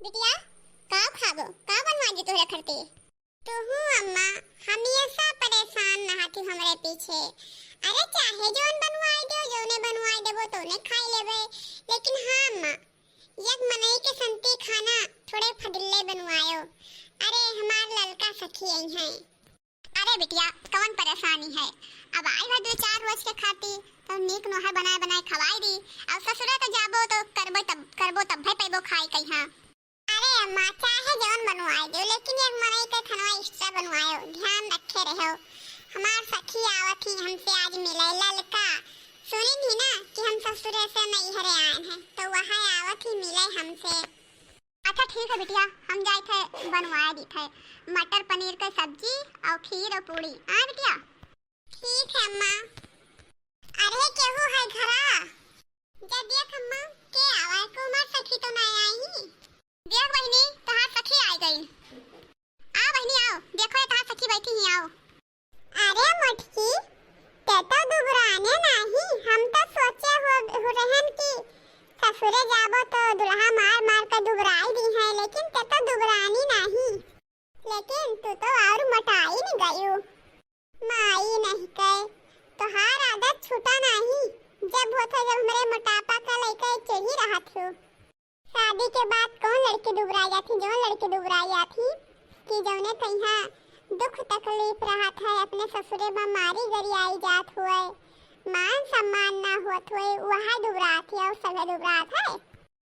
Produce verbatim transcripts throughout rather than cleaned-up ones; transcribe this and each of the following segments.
बिटिया, का खाबो? का बनवाई दी तोहरे खरती? तुहू अम्मा हमेशा परेशान रहत ही हमरे पीछे। अरे चाहे जौन बनवाई देउ, जौने बनवाई देबो तौने खाई लेबे। लेकिन हाँ अम्मा, एक मनई के संती खाना थोड़े फडिल्ले बनवायो। अरे हमार ललका सखी आई हैं। अरे बिटिया, कौन परेशानी है? अब आई है दो चार रोज के खाती, तो नीक नोहर बनाए बनाए खवाई दी। अब ससुरे तो जाबो तो करबो तब, करबो तब भाई पैबो खाए कहीं। अरे अम्मा, चाहे जौन बनवाए दो, लेकिन एक मनई के खनवा extra बनवायो, ध्यान रखे रहो। हमार सखी आवत ही हमसे आज मिले, ललका। सुनिन ही ना कि हम ससुरे से नैहरे आए हैं, तो वह आवत ही मिले हमसे। अच्छा ठीक है बिटिया, हम जाए थे बनवाए दी थे मटर पनीर के सब्जी और खीर और पूड़ी। हाँ बिटिया? ठीक है अम्मा। अरे केहू है घरा? जा देख अम्मा, के आवा है? कुमार सखी तो नहीं आई। देख बहिनी, तहार सखी आई गई। आ बहिनी आओ, देखो ये तहार सखी बैठी ही, आओ। अरे मोटकी, ते तो दुबराने नाही, हम तो सोचे हो, हो रहन कि ससुरे जाबो तो दुल्हा मार मार के दुबराई दी है, लेकिन ते तो दुबरानी नाही। लेकिन तू तो और मोटाई न गयू। माई नहीं कहे, तोहार आदत छूटा नाही। जब होत है, जब हमरे मोटापा का लइका एक ही रहत हो। शादी के बाद कौन लड़की दुबराई जात ही? जौन लड़की दुबराई जात ही कि जौने कहिया दुख तकलीफ रहत है, अपने ससुरे में मारी गरियाई जात हुए, मान सम्मान ना होत हुए, वह दुबरात है और सभे दुबरात है।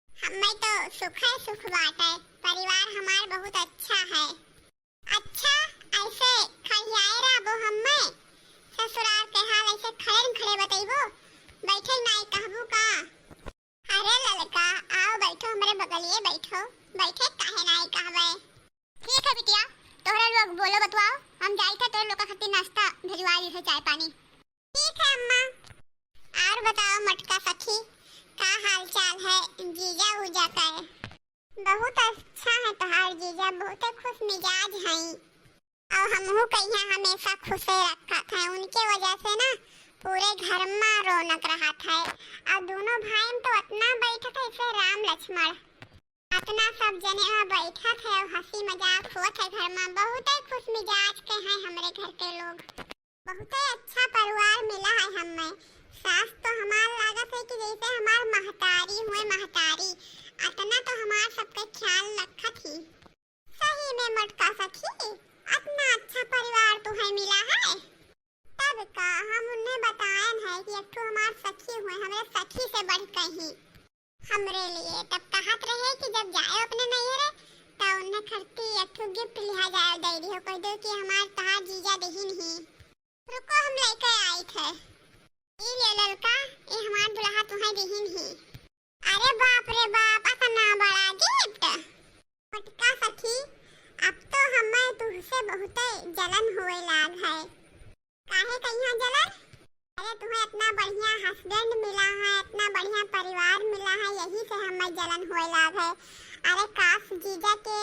हमें तो सुख है, सुख बाटे, परिवार हमार बहुत अच्छा है। अच्छा, ऐसे खड़ियाए रहबो हम्मे? ससुराल के हाल ऐसे खड़े न खड़े बतैबो? बैठे नाई कहबू का? अरे ललका, आओ बैठो, हमरे बगलिए बैठो। बैठे काहे नाई कहबे? ठीक है बिटिया, तोहरा लोग बोलो बतवाओ, हम जाई थे तोहरे लोग खातिर नाश्ता भेजवा दी थे, चाय पानी। ठीक है अम्मा। और बताओ मोटका सखी, का हाल चाल है जीजा उजा का? बहुत अच्छा है तोहार जीजा, बहुते खुश मिजाज हैं। और हमहू कहिया हमेशा खुशे रखत है, उनके वजह से ना पूरे घर में रौनक रहत है। और दोनों भाई में तो इतना बैठत है जैसे राम लक्ष्मण, इतना सब जने वहाँ बैठत है और हंसी मजाक होत है घर में। बहुते खुश मिजाज के हैं हमरे घर के लोग। बहुते अच्छा परिवार मिला है हमें। सास तो हमार लागत है कि जैसे हमार महतारी हुए, महतारी। अतना तो हमार सबके ख्याल रखत ही। सही में मोटका सखी, अतना अच्छा परिवार तुहे मिला है। तब का हम उन्हें बतायन है कि एक ठो हमार सखी हुए, हमरे सखी से बढ़ के ही। हमरे लिए तब कहत रहे कि जब जाए अपने नैहरे, त उन्हें खरती एक ठो gift लिहा जाए, दे दिहो, कह दो कि हमार तहार जीजा देहिन ही। रुको, हम लेके आई थे। ई ले ललका, ये हमार दुल्हा तुहे देहिन ही। अरे बाप रे बाप, अतना बड़ा gift। मोटका सखी, अब तो हमें तुहसे बहुते जलन होए लाग है। काहे कहिया जलन? अरे तुहे इतना बढ़िया husband मिला है, इतना बढ़िया परिवार मिला है, यही से हमें जलन होए लाग है। अरे काश जीजा के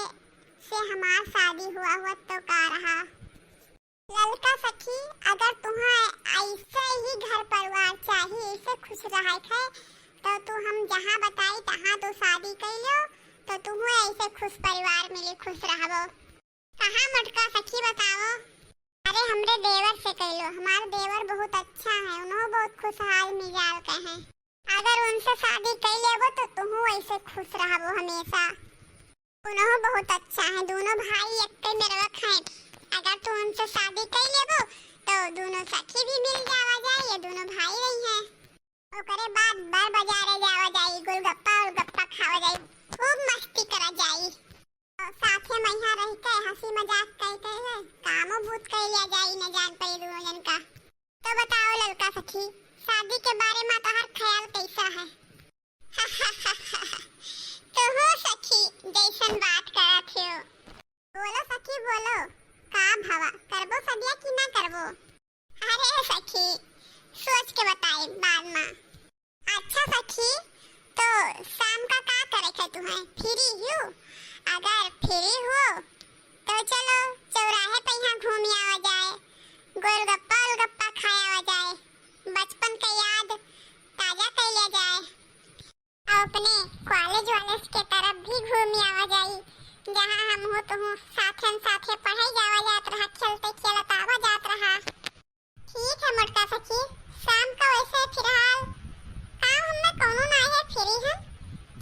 से हमार शादी हुआ हुआ तो का रहा। ललका सखी, अगर तुहे ऐसे ही घर परिवार चाही, ऐसे खुश रहे है, तो तू हम जहाँ बताई तहाँ तू शादी कर लो, तो तुहे ऐसे खुश परिवार मिली, खुश रहबो। कहाँ मोटका सखी बताओ? अरे हमरे देवर से कह लो, हमार देवर बहुत अच्छा है, उन्हों बहुत खुशहाल मिजाज के हैं। अगर उनसे शादी कर लेबो तो तुहू ऐसे खुश रहबो हमेशा। उन्हों बहुत अच्छा है, दोनों भाई एक मेरवक हैं। अगर तू उनसे शादी कर लेबो तो दोनों सखी भी मिल जावा जाए, ये दोनों भाई रही हैं। ओकरे बाद बड़ बाजारे जावा जाई, गोलगप्पा उलगप्पा खावा जाई, खूब मस्ती करा जाई। और साथे मइहाँ रह के हंसी मजाक कई के कामो भूत कई लिया जाई, न जान पाई दोनों जन का। तो बताओ ललका सखी, शादी के बारे में तोहार ख्याल कैसा है? तुहू सखी जैसन बात करत हो। बोलो सखी बोलो, का भवा, करबो सदिया कि ना करबो? अरे सखी, सोच के बताई बाद में। अच्छा सखी, तो शाम का का करे के तुम्हें? Free हो? अगर free हो तो चलो चौराहे पे यहाँ घूम आवा जाए, गोलगप्पा उलगप्पा खाया आवा जाए, बचपन के याद ताजा कर लिया जाई, जहाँ हम हो तो हूँ साथे न साथे पढ़ाई जावा जात रहा, खेलते खेलत आवा जात रहा। ठीक है मोटका सखी, शाम का वैसे फिलहाल काम हमें कौनो ना है, फ्री हम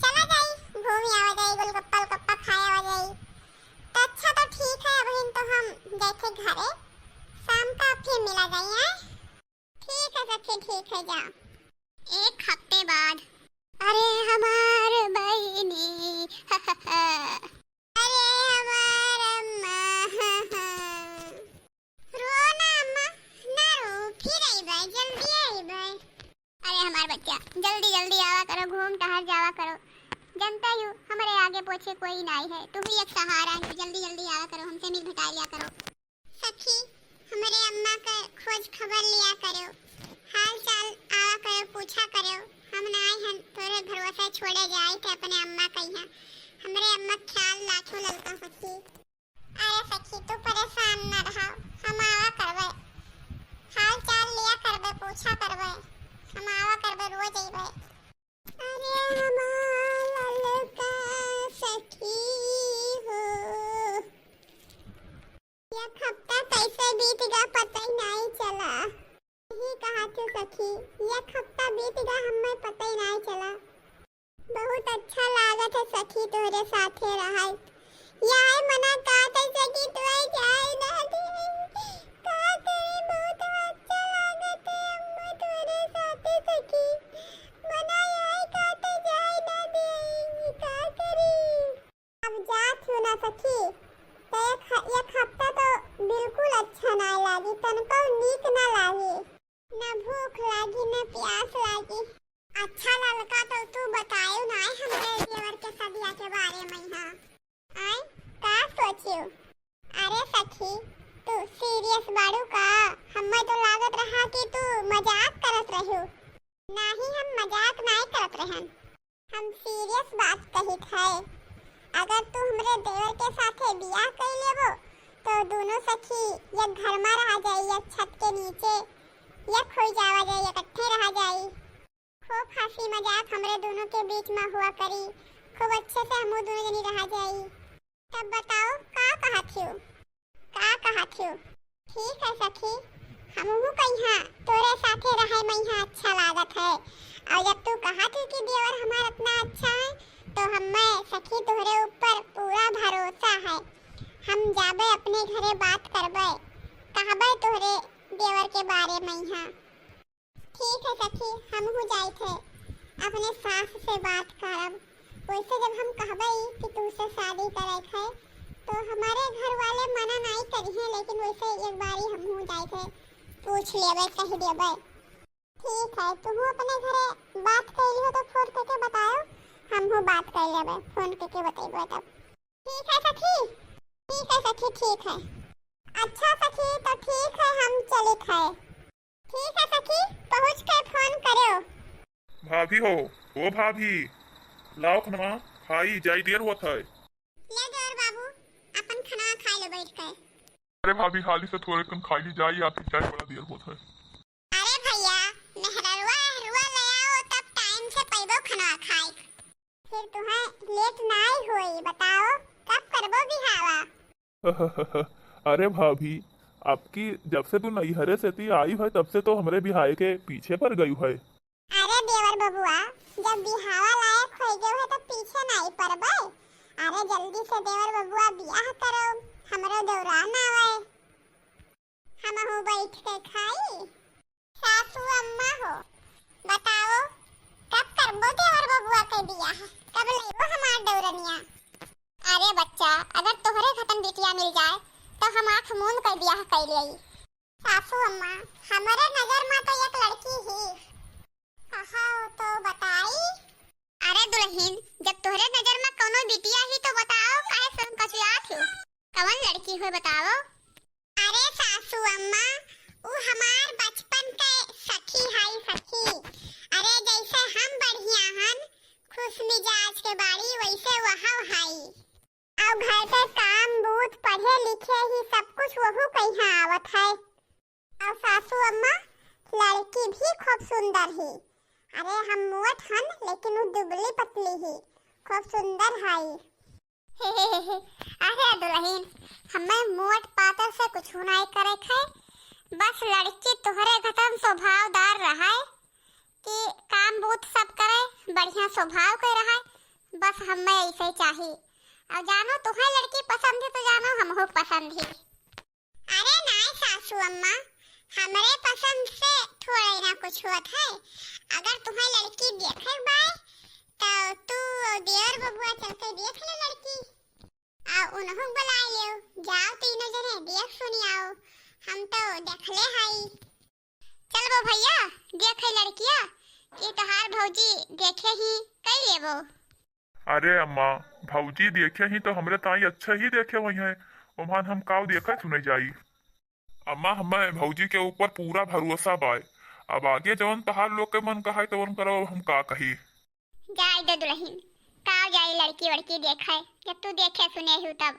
चला जाई, घूम आवा जाई, गोलगप्पा उलगप्पा खाए आवा जाई। तो अच्छा तो ठीक है, अबहिन तो हम जाते घरे, शाम का फिर मिला जाई, हैं? ठीक है सखी, ठीक है, जा। एक हफ्ते बाद। अरे हमार बहिनी, अरे हमार अम्मा, रो ना अम्मा, ना रो, फिर अइबै, जल्दी अइबै। अरे हमार बच्चा, जल्दी जल्दी आवा करो, घूम टहर जावा करो। जनता यू, हमरे आगे पोछे कोई नाई है, तू ही एक सहारा है, जल्दी जल्दी आवा करो, हमसे मिल भेटाई लिया करो। सखी, हमरे अम्मा के खोज खबर लिया करो, हाल चाल आवा करो, पूछा करो। हम नाई हन तोरे भरोसे छोड़े जाए थे अपने अम्मा के यहाँ। हमरे अम्मा के ख्याल राखो ललका सखी। अरे सखी, तू परेशान न रहो, हम आवा करबे, हाल चाल लिया करबे, पूछा करबे, हम आवा करबे, रोज अइबे। अरे हमार ललका सखी हो, एक हफ्ता कैसे बीत गा, पता ही नाई चला। यही कहा थी सखी, एक हफ्ता बीत गा, हमें पता ही नाई चला। बहुत अच्छा लागत है सखी तोहरे साथे रहत। याय मना कहत है सखी तू आई जाए ना दे। का करे, बहुत अच्छा लागत है अम्मा तोहरे साथे सखी। मना याय कहत है जाए ना दे। का करी? अब जात हूँ ना सखी, तो एक ह-, एक हफ्ता तो बिल्कुल अच्छा ना लागी, तनको नीक ना लागी। ना भूख लागी, ना प्यास लागी। अच्छा ललका, तो तू बतायो ना हमरे देवर के सदिया के बारे में, हाँ? आय, का सोचियो? अरे सखी, तू serious बाड़ू का? हमें तो लागत रहा कि तू मजाक करत रहियो। नाही, हम मजाक नाय करत रहन, हम serious बात कहित है। अगर तू हमरे देवर के साथे बियाह कई लेबो, तो दोनों सखी एक घर में रहा जाई, एक छत के नीचे, एक होई जावा जाई, इकट्ठे रहा जाई। खूब हंसी मजाक हमरे दोनों के बीच में हुआ करी, खूब अच्छे से हमू दोनों जनी रहा जाई। तब बताओ, का कहत हियो? का कहत हियो? ठीक है सखी, हमहू कहिया तोरे साथे रहे मइहा अच्छा लागत है। और जब तू कहत ही कि देवर हमार इतना अच्छा है, तो हमें सखी तोहरे ऊपर पूरा भरोसा है। हम जाबे अपने घरे बात करबे, कहबे तोहरे देवर के बारे मइहा। ठीक है सखी, हमहू जाइत है, अपने सास से बात करब। वैसे जब हम कहबे कि तुमसे शादी करे है, तो हमारे घर वाले मना नहीं करिहे, लेकिन वैसे एक बारी हमहू जाइत है, पूछ लेबे, कह देबे। ठीक है, तुम अपने घरे बात कर लियो तो फोन करके बताओ, हमहू बात कर लेबे, फोन करके बतेबे तब। ठीक है सखी, ठीक है सखी, ठीक है। अच्छा सखी, तो ठीक है, हम चलित है। ठीक है सखी, पहुँच के फोन करो। भाभी हो, ओ भाभी, लाओ खनवा, खाई जाई, देर होत है। ले देवर बाबू, अपन खनवा खाई लो बैठ के। अरे भाभी, हाली से थोड़े कन खाई ली जाई, आती जाई, बड़ा देर होत है। अरे भैया, मेहररुआ एहरुआ ले आओ, तब time से पैबो खनवा खाई। फिर तुहें late नाई होई, बताओ, कब करबो बिहावा? अरे भाभी, आपकी जब से तू नैहरे से ती आई है, तब से तो हमरे बिहाए के पीछे पड़ गई है। अरे देवर बबुआ, जब बिहावा लायक होई गयो है, तो पीछे नाई पड़बे। अरे जल्दी से देवर बबुआ बियाह करो, हमरो दौरान आवे। हमहू बैठ के खाई। सासू अम्मा हो, बताओ, कब करबो देवर बबुआ के बियाह? कब लेबो हमार दौरनिया? अरे बच्चा, अगर तोहरे खतन बिटिया मिल जाए, तो हम आँख मूंद के बियाह कर लेई। सासू अम्मा, हमरे नजर में तो एक लड़की ही। कहा तो बताई। अरे दुल्हन, जब तोहरे नजर में कौनो बिटिया ही तो बताओ, काहे संकोचियात हो? कवन लड़की हो बताओ? अरे सासू अम्मा, उ हमार बचपन के सखी हाई सखी। अरे जैसे हम बढ़िया हन, खुश मिजाज के बाड़ी, वैसे वह हाई। और घर के काम बूत, पढ़े लिखे ही सब कुछ वहू कहिया आवत है। और सासू अम्मा, लड़की भी खूब सुंदर ही। अरे हम मोट हन, लेकिन उ दुबली पतली ही, खूब सुंदर हाई। अरे दुलहिन, हमें मोट पातर से कुछ नाई करे खे, बस लड़की तोहरे घतन स्वभावदार रहे कि काम बूत सब करे, बढ़िया स्वभाव के रहे, बस हमें ऐसे ही चाही। और जानो तुहे लड़की पसंद ही तो जानो हमहू पसंद ही। अरे नाई सासू अम्मा, हमरे पसंद से थोड़े ना कुछ होत है। अगर तुहे लड़की देखे बाय, तो तू देवर बबुआ चल के देख ले लड़की। आ उनहू बुलाए लेव, जाओ तीनों जने देख सुनी आओ, हम तो देखले हई। चल वो भैया, देखे लड़किया, ई तोहार भौजी देखे ही, कई लेबो। अरे अम्मा, भौजी देखे ही तो हमरे ताई अच्छा ही देखे हुई है, ओमान हम काव देखे सुने जाई। अम्मा, हमें भौजी के ऊपर पूरा भरोसा बाय। अब आगे जवन तोहार लोग के मन कहाय तवन करब, अब हम का कही। जाए दे दुलहिन, काव जाई लड़की वड़की देखे, जब तू देखे सुने हू तब।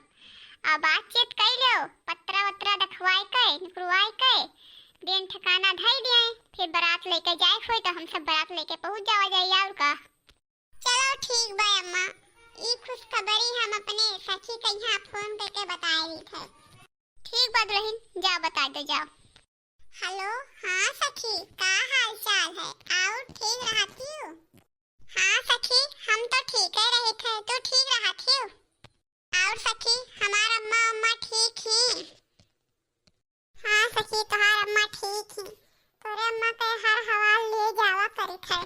अब बातचीत कई लो, पत्रा वत्रा दखवाए के, निकरवाए के, दिन ठिकाना धई दिए, फिर बारात लेके जाए होई तो हम सब बारात लेके पहुँच जावा जाई, और का। चलो ठीक बा अम्मा, ई खुशखबरी हम अपने सखी के यहाँ फोन करके बताए दी थे। ठीक बा दुलहिन, जाओ बता दो, जाओ। हेलो, हाँ सखी, का हाल चाल है? और ठीक रहत हियो? हाँ सखी, हम तो ठीक ही रहित है, तू ठीक रहत हियो? और सखी, हमार अम्मा अम्मा ठीक ही? हाँ सखी, तोहार अम्मा ठीक ही। तोरे अम्मा के हर हवाल लिए जावा करित है।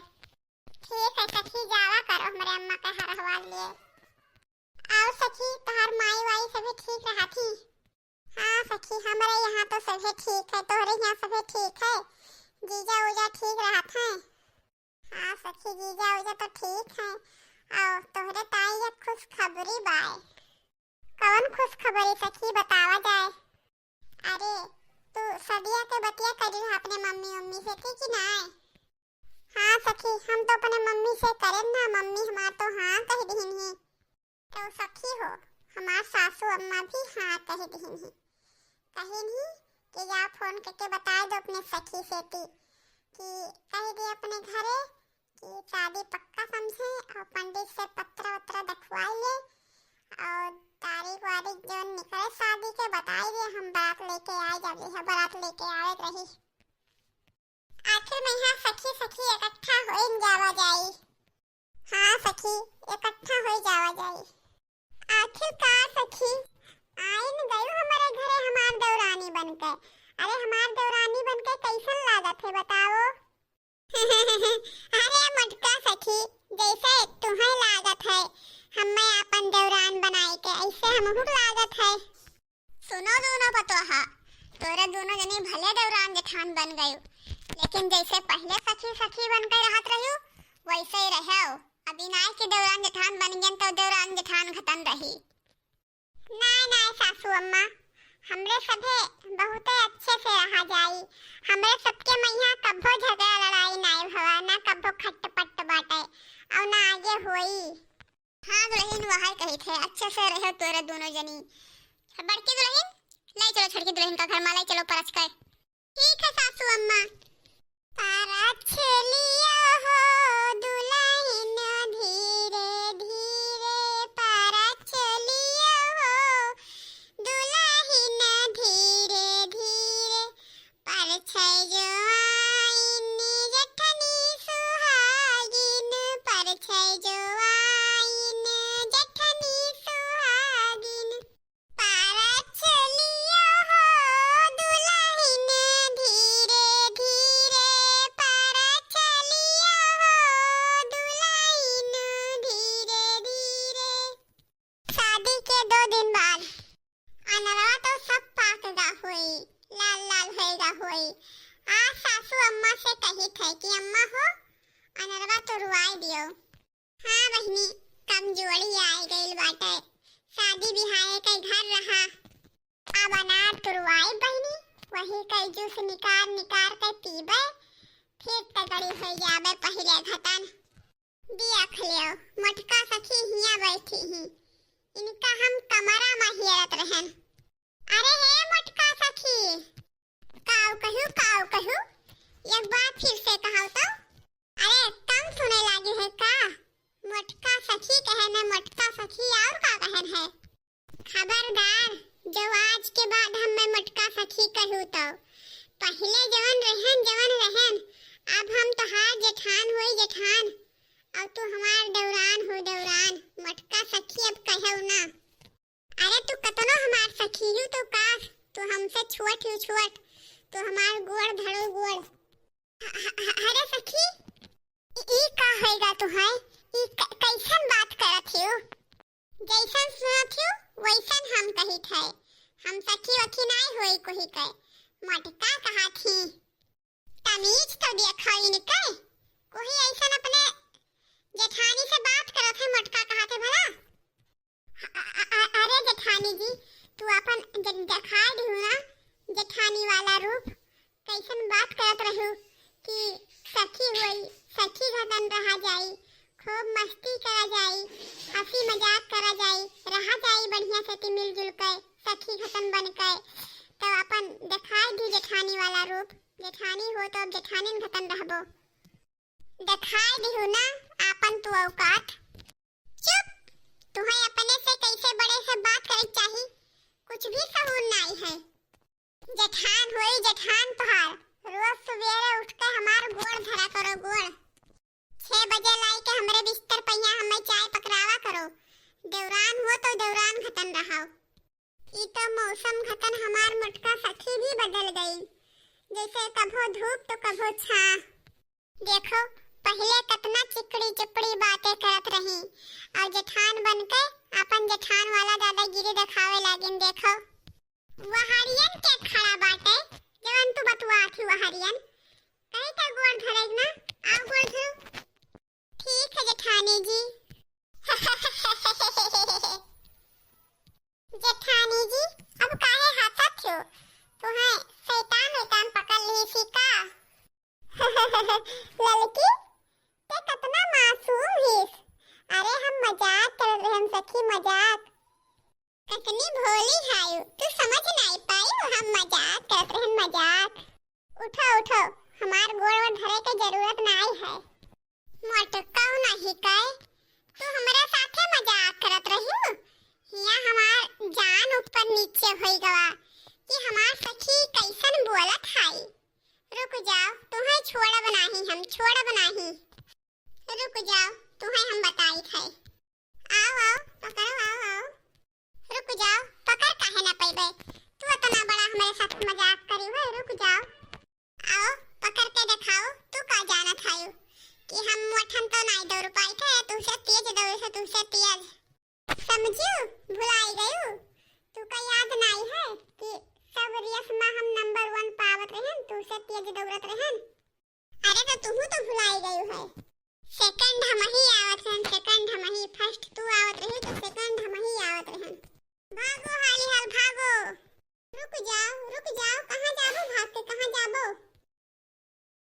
ठीक है सखी, जावा करो हमरे अम्मा के हर हवाल लिए। और सखी, तोहार माई वाई सभी ठीक रहत ही? हाँ सखी, हमरे यहाँ तो सभी ठीक है, तोहरे यहाँ सभी ठीक है? जीजा उजा ठीक रहत हैं? हाँ सखी, जीजा उजा तो ठीक है। और तोहरे ताई एक खुशखबरी बाय। कौन खुशखबरी सखी, बतावा जाए। अरे, तू सदिया के बतिया करी रहा अपने मम्मी उम्मी से, ठीक ही ना? हाँ सखी, हम तो अपने मम्मी से करेन ना, मम्मी हमार तो हाँ कह दिहिन ही। तो सखी हो, हमार सासू अम्मा भी हाँ कह दिहिन ही। कहिन ही कि जा फोन करके बताए दो अपने सखी से कि, कि कह दे अपने घरे कि शादी पक्का समझे और पंडित से पत्र वत्र दखवाए ले और तारीख वारीख जौन निकले शादी के बताए दे, हम बारात लेके आए जाबे, है बारात लेके आवे रही। आखिर में यहाँ सखी सखी इकट्ठा होइन जावा जाई। हाँ सखी, इकट्ठा होई जावा जाई। आखिरकार सखी, आइन गयू हमरे घरे हमार देवरानी बनके। अरे हमार देवरानी बनके कैसन लागत है बताओ? अरे मोटका सखी, जैसे तुहें लागत है हमें आपन देवरान बनाए के, ऐसे हमहू लागत है। सुनो दोनों पतोहा, तोरे दोनों जनी भले देवरान जेठान बन गयू, लेकिन जैसे पहले सखी सखी बन के रहत रह्यू, वैसे ही रहो। अभी नाय के देवरान जेठान बन गयन तो देवरान जेठान घतन रही। नाय नाय सासू अम्मा, हमरे सभे बहुते अच्छे से रहा जाई। हमरे सबके मइहाँ कब्बो झगड़ा लड़ाई नाय भवा, ना कब्बो खटपट बाटे, और ना आगे होई। हाँ दुलहिन, वही कही थे, अच्छे से रहो तोरे दोनों जनी। बड़की दुलहिन, लाई चलो छोटकी दुलहिन का घर मा, लाई चलो परछ के। ठीक है सासू अम्मा। परछ लियो हो दुलहिन धीरे धीरे, परछ लियो हो दुलहिन धीरे धीरे, परछै जो आइन जेठनी सुहागिन, परछै जो आइन जेठनी सुहागिन। परछ लियो हो दुलहिन धीरे धीरे, परछ लियो हो दुलहिन धीरे धीरे। शादी के दो दिन बाद अनरवा तो सब पाक गा होई, लाल लाल होई गा होई। आज सासू अम्मा से कही थे कि अम्मा हो, अनरवा तुरवाई दियो। हाँ बहिनी, कमजोरी आए गइल बाटे, शादी बिहाए के घर रहा। अब अनार तुरवाई बहिनी, वही के जूस निकार निकार के पीबे, फिर तगड़ी हो जाबे पहिले घतन। देख लियो, मोटका सखी हियाँ बैठी ही, इनका हम कमरा में हेरत रहन। अरे हे मोटका सखी, काऊ कहू, काऊ कहू, एक बार फिर से कहाओ तो। अरे कम सुने लागी है का? मोटका सखी कहे न, मोटका सखी और का कहन है? खबरदार, जो आज के बाद हम्मे मोटका सखी कहू तो। पहिले जवन रहन, जवन रहन, अब हम तोहार जेठान होई जेठान। अब तू हमार देवरान हो देवरान, मोटका सखी अब कहू ना। अरे तू कतनो हमार सखी हू तो का, तू हमसे छोट हू छोट, तू हमार गोड़ धरो गोड़। ह-, ह-, ह-, अरे सखी, ई, ई का होइगा तू है? ई क-, कैसन बात करत हियो? जैसन सुनत हियो, वैसन हम कहित है। हम सखी वखी नाई होई कोही के। मोटका कहत ही। तमीज तो देखो इनके। कोही ऐसन अपने जेठानी से बात करत है, मोटका कहत है भला? अ-, अ-, अ-, अरे जेठानी जी, तू अपन ज-, देखाई दिहू ना जेठानी वाला रूप, कैसन बात करत रहू कि सखी होई, सखी घतन रहा जाई, खूब मस्ती करा जाई, हंसी मजाक करा जाई, रहा जाई बढ़िया से ती मिलजुल के, सखी घतन बन के। तो अपन देखाई दी जेठानी वाला रूप, जेठानी हो तो अब जेठानिन घतन रहबो। देखाई दिहू ना आपन तू औकात। चुप! तुहैं अपने से कैसे बड़े से बात करे के चाही? कुछ भी सहूर नाई है। जेठान होई जेठान तोहार, रोज सुबेरे उठ के हमार गोड़ धरा करो गोड़। छह बजे लाई के हमरे बिस्तर पहिया हमें चाय पकड़ावा करो। देवरान हो तो देवरान घतन रहो। ई तो मौसम घतन हमार मोटका सखी भी बदल गई, जैसे कभो धूप तो कभो छाँ। देखो, पहिले कतना चिकड़ी चुपड़ी बातें करत रही, और जेठान बन के अपन जेठान वाला दादागिरी देखावे लागिन। देखो, वहरियन के खड़ा बाटे, जवन तू बतुआत ही वहरियन। कहीं का गोड़ धरेग ना, आओ गोड़ धरो। ठीक है जेठानी जी। जेठानी जी, अब काहे हंसत हो? तुहें शैतान वैतान पकड़ ली सी का? ललकी, ते कतना मासूम हिस। अरे हम मजाक करत रहन सखी, मजाक। कतनी भोली हायु, तू समझ नाई पायु, हम मजाक करत रहन, मजाक। उठो, उठो, हमार गोड़ वोड़ धरे के जरूरत नाई है। मोटकऊ नहीं कहे, तू हमरा साथे मजाक करत रहियो? हिया हमार जान ऊपर नीचे होई गवा कि हमार सखी कैसन बोलत हाई। रुक जाओ, तुम्हें छोड़ब नाही हम, छोड़ब नाही। रुक जाओ, तुम्हें हम बताई थे। आओ, आओ, पकड़ो, आओ, आओ। रुक जाओ, पकड़ काहे ना पइबे? तू इतना बड़ा हमारे साथ मजाक करी हुए, रुक जाओ। आओ, पकड़ के देखाओ, तू का जानत हायू कि हम मोठन तो नाई दौड़ पाई थे, तुमसे तेज दौड़े से, तुमसे तेज। समझू, भुलाई गयू? तू का याद नाई है कि सब रेस में हम नंबर वन पावत रहन, तुमसे तेज दौड़त रहन? अरे तो तुहू तो भुलाई गयू है। सेकंड हम ही आवत रहन, सेकंड हम ही, फर्स्ट तू आवत रही तो सेकंड हम ही आवत रहन। भागो हाली हाल भागो। रुक जाओ, रुक जाओ, कहाँ जाबो भाग के, कहाँ जाबो?